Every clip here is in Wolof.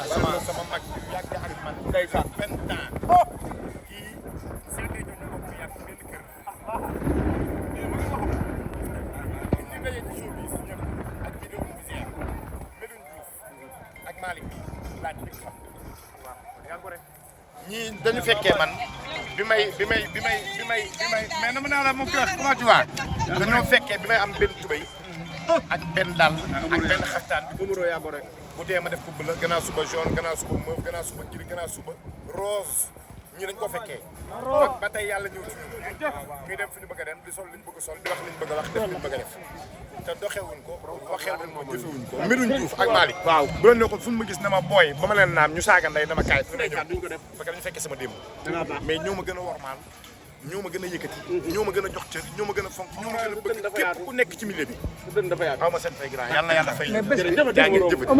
sama mag yàgg ak man ndeysaan 20 ans kii seetee ñu ko fi yàgg benn kër ñu nga yegg show bi si ñëpp ak vidéo musicien Medoune Diouf ak Malick laaj bi xam waaw yaa ko rek ñii dañu fekkee man bi may mais na ma naa la moom ki wax comment tu vas dañoo fekkee bi may am benn tubéy ak benn dàll ak benn xaftaan bi bu yaa ko rek bu dee ma def ko bleu gannaaw suba jaune gannaaw suba mauve gannaaw suba gris gannaaw suba rose ñi dañ ko fekkee ba tey yàlla ñëw ci ñun ñuy dem fi ñu bëgg a dem di sol li ñu bëgg a sol di wax li ñu bëgg a wax def li ñu bëgg a def te doxewuñ ko waxewuñ ko jëfewuñ ko Medoune Diouf ak Malick waaw bu leen ne ko fu ma gis na ma booy ba ma leen naam ñu saaga ndey dama kaay fu ne ñëw parce que dañu fekkee sama démb mais ñoo ma gën a wormaal ñoo ma gën a yëkkati ñoo ma gën a jox cër ñoo ma gën a fonk ñoo ma gën a bëgg képp ku nekk ci milieu bi xaw ma seen fay grand yàlla na yàlla fay jaa ngeen jëfati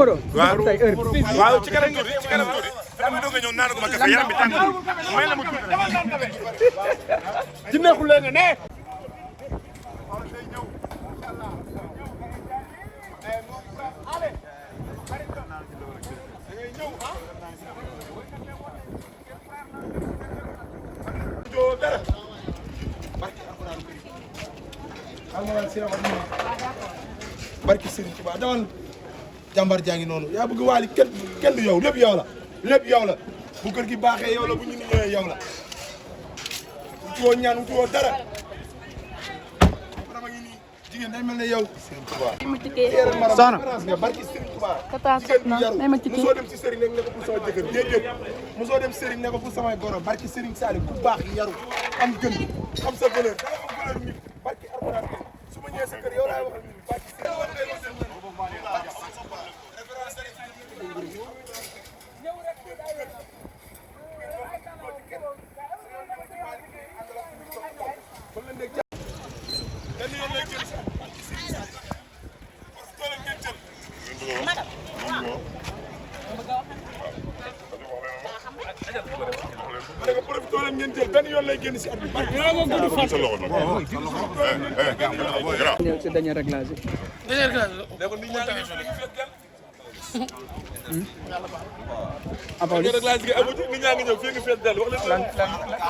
waaw ci kanam tuuti dama doog a ñëw naan ko ma café yaram bi tàng may la ma tuuti ci neexul leen nga ne barki Serigne Touba dawal jàmbar jaa ngi noonu yaa bëgg waali kenn du yow lépp yow la bu kër gi baaxee yow la bu ñu ñëwee yow la wuti woo ñaan wuti woo dara dama ngi nii jigéen day mel ne yow Serigne Touba soxna nga barki Serigne Touba jigéen bi yaru mosoo dem si Serigne ne ko pour sama jëkkër déedéet mosoo dem Serigne ne ko pour samay goro barki Serigne Saliou ku baax yaru am gën am sa valeur da am valeur nit barki Alxuraan su ma ñëwee sa kër yow laay waxal nit barki ngeen jël benn yoon lay génn si at bi ñëw ci dernier réglage bi. dernier réglage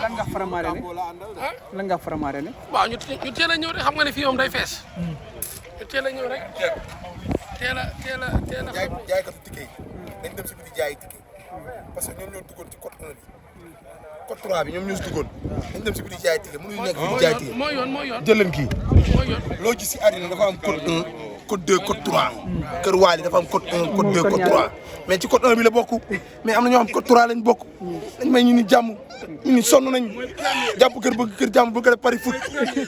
lan nga faramaare ne lan nga faramaare ne waaw ñu teel a ñëw rek xam nga ne fii moom day fees ñu teel a ñëw rek teel a jaay kat ticket yi dañ dem si biti jaay ticket parce que ñoom ñoo duggoon ci code 1 bi code 3 bi ñoom ñoo si duggoon dañ dem si biti jaay ticket mënuñu nekk fi di jaay ticket mooy yoon jël leen kii mooy yoon loo gis si àddina dafa am code 1 code 2 code 3 kër Waly dafa am code 1 code 2 code 3 mais ci code 1 bi la bokk mais am na ñoo xam code 3 lañ bokk dañ may ñu ni jàmm ñu ni sonn nañ jàpp kër bëgg kër jàmm bëgg a def pari foot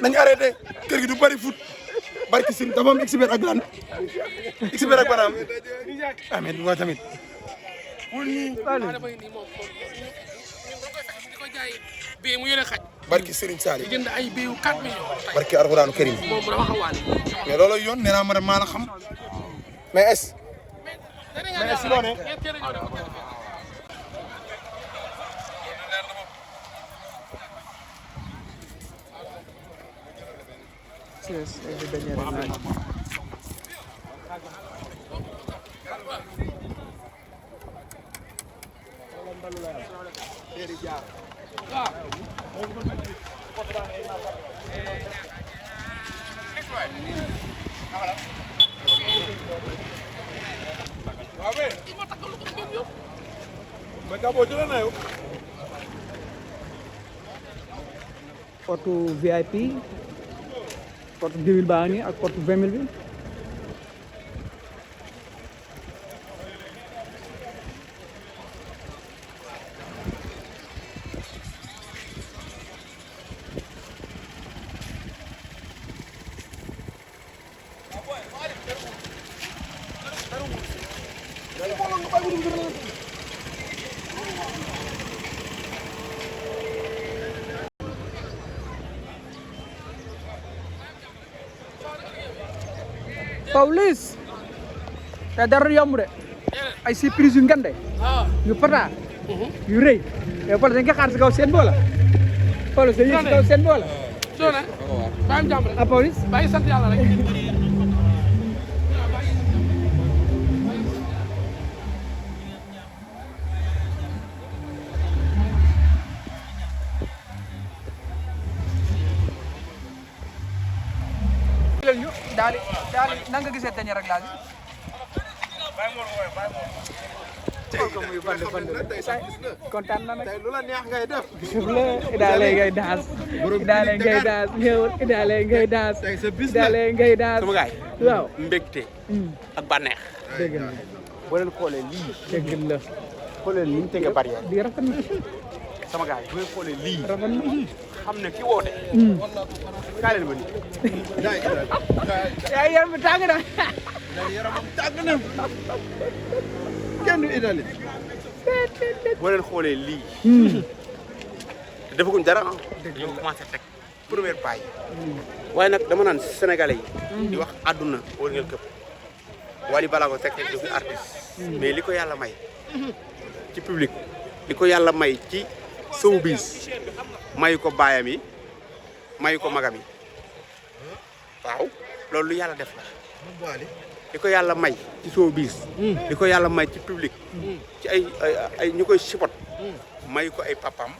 nañ arrêté kër gi du pari foot barki sin dafa am expert ak lan expert ak banaam ah mais waa tamit bii mu yore xaj barki Serigne Saliou di jënd ay biiw 4 millions barki Alxuraanu Karim moom dama xawaale mais loolu yoon nee naa ma maa la xam mais est mais si loo ne yes di dernier réglage porte VIP porte 10 000 baa ngi ak porte 20 000 bi Pawlish te dara yomb de ay surprise yu ngande yu pata yu rëy yow Pawlish dañ nga xaar si kaw seen boola Pawlish dañuy si kaw seen boola doona ba am jàmm rek ah Pawlish bàyyi sant yàlla rek jëlal ñu daal di nan nga gisee dernier réglage bi. ko muy fand kontaan na nag. lu la neex ngay def. idaale ngay daas. idaale ngay daas ñëwul idaale ngay daas. idaale ngay daas. sama gaay waaw mbégte ak bànneex. dégg na boo leen xoolee lii. dégg la. xoolee ni ñu tege barrière. lii rafet na. sama gaay bu ngeen xoolee lii. rafet na. xam ne ki woote. kaa leen ma nii. yaa yaram bi tàng na. kenn du Italie. boo leen xoolee lii. te defaguñ dara ah. dañoo commencé teg première pas yi. waaye nag dama naan sénégalais yi. di wax àdduna wala ngeen këpp. Wally Ballago Seck du fi artiste. mais li ko yàlla may. ci public. li ko yàlla may ci showbiz. mayu ko baayam yi. mayu ko magam yi. waaw loolu lu yàlla def la. li ko yàlla may ci showbiz. li ko yàlla may ci public. ci ay ñu koy support. mayu ko ay papam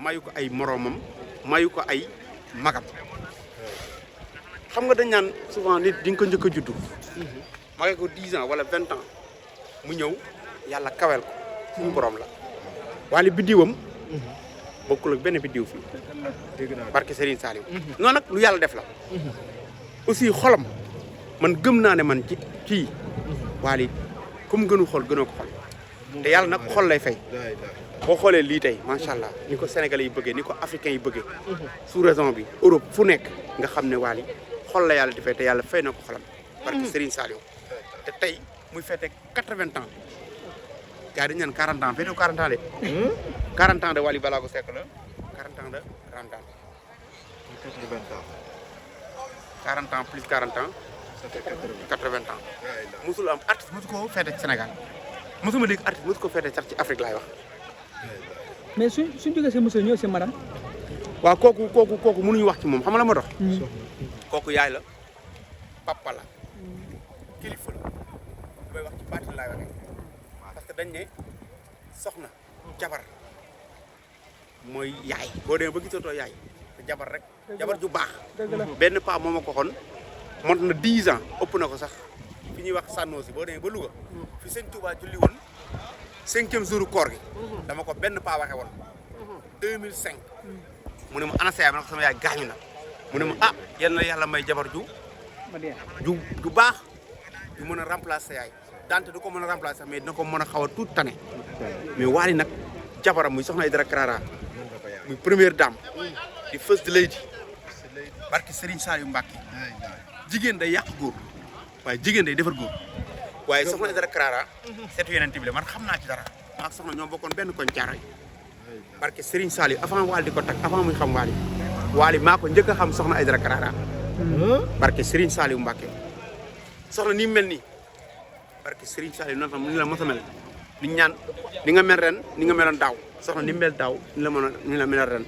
mayu ko ay moromam mayu ko ay magam. xam nga dañ naan souvent nit di nga ko njëkk a juddu. magee ko 10 ans wala 20 ans mu ñëw yàlla kawel ko suñu borom la. Wally biddiwam bokkul ak benn biddiw fii. barke Serigne Saliou. noonu nag lu yàlla def la. aussi xolam man gëm naa ne man ci kii Wally comme gënu xol gënoo ko xol te yàlla nag xol lay fay. boo xoolee lii tey macha allah ni ko sénégalais yi bëggee ni ko africains yi bëggee. sous raison bi Europe fu nekk nga xam ne Wally xol la yàlla di fay te yàlla fay na ko xolam. barke Serigne Saliou. te tey muy fête 80 ans gars yi dañu naan 40 ans fête 40 ans de. 40 ans de Wally Ballago Seck la 40 ans de Ramadan. 40 ans plus 40 ans. ça fait 80 ans. musul am artiste musu ko fête Sénégal musuma dégg artiste musu ko fête sax ci Afrique laay wax. mais suñ jógee si monsieur ñëw si madame. waaw kooku mënuñu wax ci moom xam nga la ma dox. kooku yaay la papa la. kilifa la may wax ci baati laay waxee parce que dañ ne soxna jabar mooy yaay boo demee ba gisatoo yaay te jabar rek jabar ju baax benn paa moo ma ko xoon mont na 10 ans ëpp na ko sax fi ñuy wax Sànnoosi boo demee ba Louga fi sëñ Touba julli woon 5e jour koor gi dama ko benn paa waxee woon 2005 mu ne ma ana sa yaay ma ne ko sama yaay gaañu na mu ne ma ah yal na yàlla may jabar ju baax du mën a remplacer yaay dante du ko mën a remplacer mais dina ko mën a xaw a tuut tane mais Wally nag jabaram muy soxna Aïdara Karara muy première dame di first lady barki Serigne Saliou Mbacké jigéen day yàq góor waaye jigéen day defar góor waaye soxna Aïdara Karara seetu yeneen bi la man xam naa ci dara ak soxna ñoo bokkoon benn koñ caaray barki Serigne Saliou avant Wally di ko takk avant muy xam Wally maa ko njëkk a xam soxna Aïdara Karara barki Serigne Saliou Mbacké soxna ni mel nii parce que Serigne Saliou noonu tam ni la mos a mel ni ñaan ni nga mel ren ni nga meloon daaw soxna ni mel daaw ni la mel ren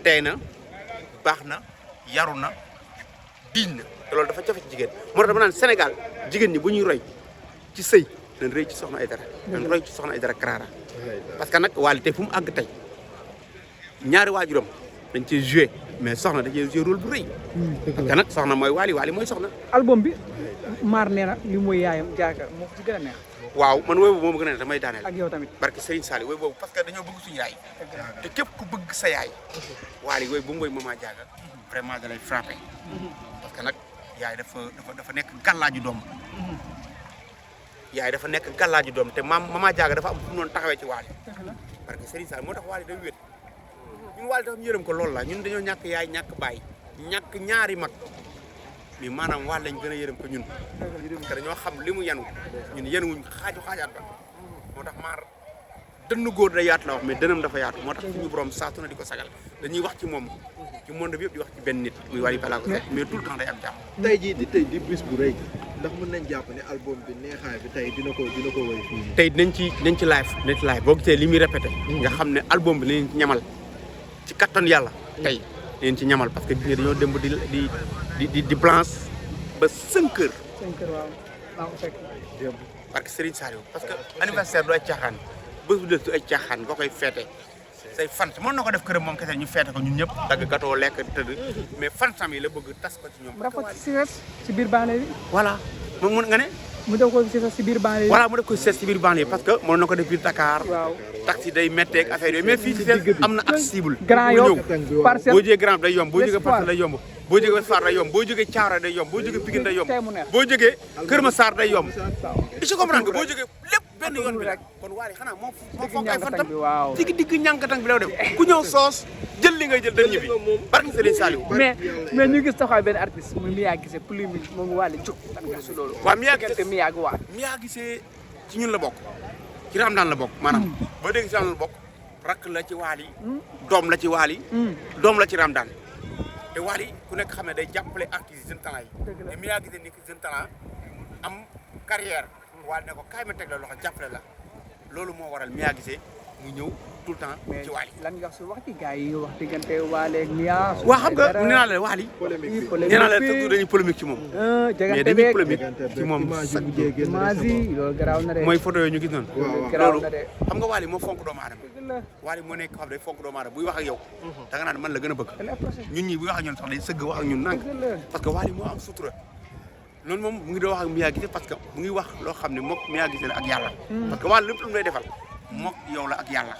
tey na baax na yaru na diñ na te loolu dafa jafe ci jigéen moo tax dama naan Sénégal jigéen ñi bu ñuy roy ci sëy dañ roy ci soxna Aïdara dañ roy ci soxna Aïdara Karara parce que nag Wally tey fu mu àgg tey ñaari waajuram dañ ciy joué mais soxna da cee joué rôle bu rëy parce que nag soxna mooy Wally mooy soxna album bi maar nee na li mooy yaayam jaaga moo ko ci gën a neex. waaw man wooy boobu moo ma gën a neex damay daaneel. ak yow tamit barke Serigne Saliou wooy boobu parce que dañoo bëgg suñu yaay. te képp ku bëgg sa yaay. Wally wooy bu mu woy Mama Diaga vraiment da lay frappé. parce que nag yaay dafa nekk gàllaaju doom. yaay dafa nekk gàllaaju doom te Mama Diaga dafa am fu mu noonu taxawee ci Wally. barke Serigne Saliou moo tax Wally day wéet. ñun Wally dafa ñu yërëm ko loolu la ñun dañoo ñàkk yaay ñàkk baay ñàkk ñaari mag. mais maanaam Wally lañ gën a yërëm ko ñun parce que dañoo xam li mu yanu ñun yanuwuñ xaajaat ba moo tax maar dënn góor day yaatu la wax mais dënam dafa yaatu moo tax suñu borom saatu na di ko sagal dañuy wax ci moom ci monde bi yëpp di wax ci benn nit muy Wally Ballago Seck mais tout le temps day am jàmm tey jii di bis bu rëy ndax mën nañ jàpp ne album bi neexaay bi tey dina ko woy fii tey dinañ ci live boo gisee li muy répété nga xam ne album bi lañ ci ñamal ci kattan yàlla tey leen ci ñamal parce que gis nga dañoo dem di blanche ba 5 heures. 5 heures waaw maa ko fekk. parce que Serigne Saliou parce que anniversaire du ay caaxaan bés bu des du ay caaxaan nga koy féete say fan mën na ko def këram moom kese ñu feete ko ñun ñëpp dagg gatoo lekk tëdd mais fansam yi la bëgg tas ko ci ñoom. mu def ko si biir banlieue bi. voilà mun nga ne. mu def ko si biir banlieue bi. voilà mu def ko si biir banlieue parce que mën na ko def biir Dakar. waaw taxi day métteeg affaire yooyu mais fii ci am na accessible. Grand Yoff Parcelles boo jógee Grand day yomb boo jógee Parcelles day yomb boo jógee Ouest Foire day yomb boo jógee Thiaroye day yomb boo jógee Pikine day yomb boo jógee Kër Massar day yomb ci comprendre nga boo jógee lépp benn yoon bi la kon Wally xanaa moo fonk ay fantam digg digg ñànkatang bi la def ku ñëw soos jël li ngay jël dañ ñibbi barke Serigne Saliou mais ñu gis taxaw benn artiste muy Mia Guissé polémique moom Wally jóg tan nga su loolu waaw Mia Guissé Mia ak Wally Mia Guissé ci ñun la bokk ci Ramadane la bokk maanaam boo dégg ci Ramadane la bokk rakk la ci Wally doom la ci Wally doom la ci Ramadane te Wally ku nekk xam ne day jàppale artistes jeune talent yi te Mia Guissé nekk jeune talent am carrière Wally ne ko kaay ma teg la loxo jàppale la loolu moo waral Mia Guissé mu ñëw tout le temps ci Wally lan nga su wax ci gars yi wax diggante Wally ak Mia waaw xam nga nee naa la Wally nee naa la toujours dañuy polémique ci moom mais dañuy polémique ci moom Mazi loolu garaaw na de mooy photo yooyu ñu gis noonu garaaw loolu na de xam nga Wally moo fonk doomu aadama Wally moo nekk xam day fonk doomu aadama buy wax ak yow da nga naan man la gën a bëgg ñun ñi buy wax ak ñun sax day sëgg wax ak ñun nank parce que Wally moo am sutura loolu moom mu ngi doon wax ak Mia Guissé parce que mu ngi wax loo xam ne mook Mia Guissé la ak yàlla parce que Wally lépp lu mu lay defal mook yow la ak yàlla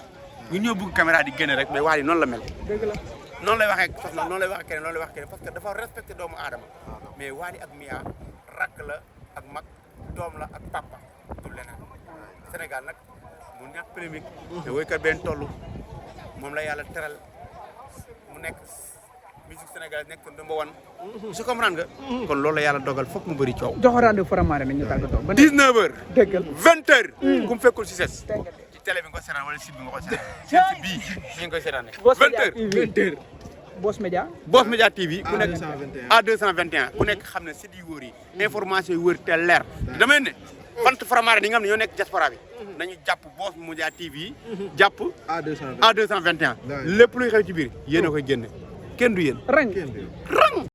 ñun ñoo bëgg caméra di génne rek mais Wally noonu la mel noonu lay waxee soxna noonu lay waxee keneen noonu lay waxee keneen parce que dafa respecté doomu aadama mais Wally ak Mia rakk la ak mag doom la ak papa du leneen Sénégal nag mu ñàkk polémique te woykat benn toll moom la yàlla teral mu nekk musique sénégalaise nekk number one su comprendre nga kon loolu la yàlla dogal foog mu bëri coow jox rendez-vous Faramareen nañu tàggatoo 19h dëggal 20h ku mu fekkul si ses ci télé bi nga ko seetaan wala site bi nga ko seetaan site bii ñu ngi koy seetaane 20h Boss Média Boss Média TV ku nekk A221 ku nekk xam ne site yu wóor yi information yu wóor te leer damay ne fant Faramareen yi nga xam ne ñoo nekk diaspora bi nañu jàpp Boss Média TV jàpp A221 lépp luy xew ci biir yéen a koy génne kenn du yéen